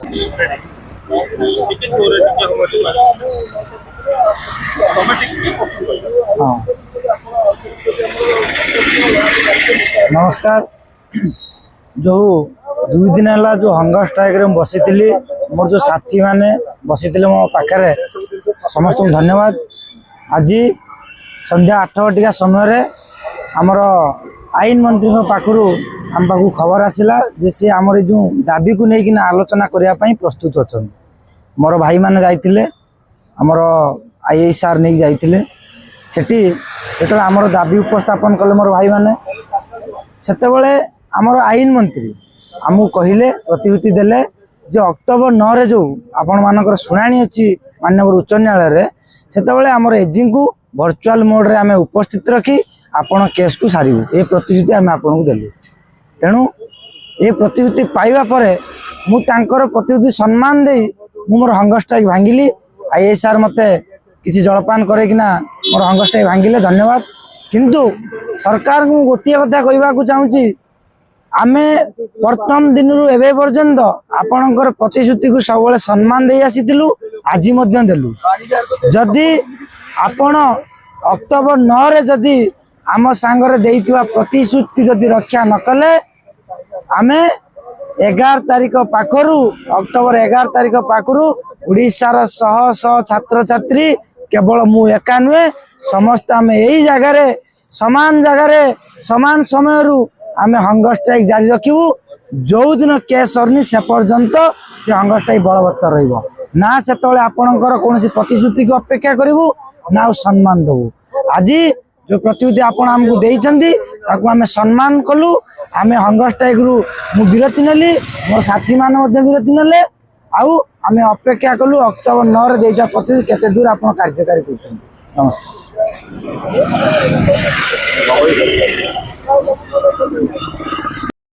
ଟିକେ ଜୋରେ, ଟିକେ ତମେ ଟିକେ। ହଁ, ନମସ୍କାର। ଯେଉଁ 2 ଦିନ ହେଲା ଯେଉଁ ହଙ୍ଗର ଷ୍ଟ୍ରାଇକ୍ରେ ମୁଁ ବସିଥିଲି, ମୋର ଯେଉଁ ସାଥୀମାନେ ବସିଥିଲେ ମୋ ପାଖରେ, ସମସ୍ତଙ୍କୁ ଧନ୍ୟବାଦ। ଆଜି ସନ୍ଧ୍ୟା 8 ଘଟିକା ସମୟରେ ଆମର ଆଇନ ମନ୍ତ୍ରୀଙ୍କ ପାଖରୁ ଆମ ପାଖକୁ ଖବର ଆସିଲା ଯେ ସେ ଆମର ଏଇ ଯେଉଁ ଦାବିକୁ ନେଇକିନା ଆଲୋଚନା କରିବା ପାଇଁ ପ୍ରସ୍ତୁତ ଅଛନ୍ତି। ମୋର ଭାଇମାନେ ଯାଇଥିଲେ, ଆମର I I sir ନେଇକି ଯାଇଥିଲେ। ସେଠି ଯେତେବେଳେ ଆମର ଦାବି ଉପସ୍ଥାପନ କଲେ ମୋର ଭାଇମାନେ, ସେତେବେଳେ ଆମର ଆଇନ ମନ୍ତ୍ରୀ ଆମକୁ କହିଲେ, ପ୍ରତିଶ୍ରୁତି ଦେଲେ ଯେ ଅକ୍ଟୋବର 9ରେ ଯେଉଁ ଆପଣମାନଙ୍କର ଶୁଣାଣି ଅଛି ମାନ୍ୟବର ଉଚ୍ଚ ନ୍ୟାୟାଳୟରେ, ସେତେବେଳେ ଆମର ଏଜିଙ୍କୁ ଭର୍ଚୁଆଲ ମୋଡ଼ରେ ଆମେ ଉପସ୍ଥିତ ରଖି ଆପଣ କେସ୍କୁ ସାରିବୁ, ଏ ପ୍ରତିଶ୍ରୁତି ଆମେ ଆପଣଙ୍କୁ ଦେଲୁ। ତେଣୁ ଏ ପ୍ରତିଶ୍ରୁତି ପାଇବା ପରେ ମୁଁ ତାଙ୍କର ପ୍ରତିଶ୍ରୁତି ସମ୍ମାନ ଦେଇ ମୁଁ ମୋର ହଙ୍ଗର ଷ୍ଟ୍ରାଇକ୍ ଭାଙ୍ଗିଲି। I I sir ମୋତେ କିଛି ଜଳପାନ କରେଇକିନା ମୋର ହଙ୍ଗର ଷ୍ଟ୍ରାଇକ୍ ଭାଙ୍ଗିଲେ, ଧନ୍ୟବାଦ। କିନ୍ତୁ ସରକାରଙ୍କୁ ମୁଁ ଗୋଟିଏ କଥା କହିବାକୁ ଚାହୁଁଛି, ଆମେ ପ୍ରଥମ ଦିନରୁ ଏବେ ପର୍ଯ୍ୟନ୍ତ ଆପଣଙ୍କର ପ୍ରତିଶ୍ରୁତିକୁ ସବୁବେଳେ ସମ୍ମାନ ଦେଇ ଆସିଥିଲୁ, ଆଜି ମଧ୍ୟ ଦେଲୁ। ଯଦି ଆପଣ ଅକ୍ଟୋବର 9ରେ ଯଦି ଆମ ସାଙ୍ଗରେ ଦେଇଥିବା ପ୍ରତିଶ୍ରୁତି ଯଦି ରକ୍ଷା ନ କଲେ, ଆମେ 11 ତାରିଖ ପାଖରୁ, ଅକ୍ଟୋବର 11 ତାରିଖ ପାଖରୁ ଓଡ଼ିଶାର ଶହ ଶହ ଛାତ୍ରଛାତ୍ରୀ, କେବଳ ମୁଁ ଏକା ନୁହେଁ, ସମସ୍ତେ ଆମେ ଏଇ ଜାଗାରେ, ସମାନ ଜାଗାରେ, ସମାନ ସମୟରୁ ଆମେ ହଙ୍ଗର ଷ୍ଟ୍ରାଇକ୍ ଜାରି ରଖିବୁ। ଯେଉଁଦିନ କେସ୍ ସରୁନି, ସେ ପର୍ଯ୍ୟନ୍ତ ସେ ହଙ୍ଗର ଷ୍ଟ୍ରାଇକ୍ ବଳବତ୍ତର ରହିବ। ନା ସେତେବେଳେ ଆପଣଙ୍କର କୌଣସି ପ୍ରତିଶ୍ରୁତିକୁ ଅପେକ୍ଷା କରିବୁ, ନା ଆଉ ସମ୍ମାନ ଦେବୁ। ଆଜି ଯେଉଁ ପ୍ରତିଶ୍ରୁତି ଆପଣ ଆମକୁ ଦେଇଛନ୍ତି, ତାକୁ ଆମେ ସମ୍ମାନ କଲୁ। ଆମେ ହଙ୍ଗର ଷ୍ଟ୍ରାଇକ୍ରୁ ମୁଁ ବିରତି ନେଲି, ମୋ ସାଥୀମାନେ ମଧ୍ୟ ବିରତି ନେଲେ, ଆଉ ଆମେ ଅପେକ୍ଷା କଲୁ ଅକ୍ଟୋବର 9ରେ ଦେଇଥିବା ପ୍ରତିଶ୍ରୁତି କେତେ ଦୂର ଆପଣ କାର୍ଯ୍ୟକାରୀ କରୁଛନ୍ତି। ନମସ୍କାର।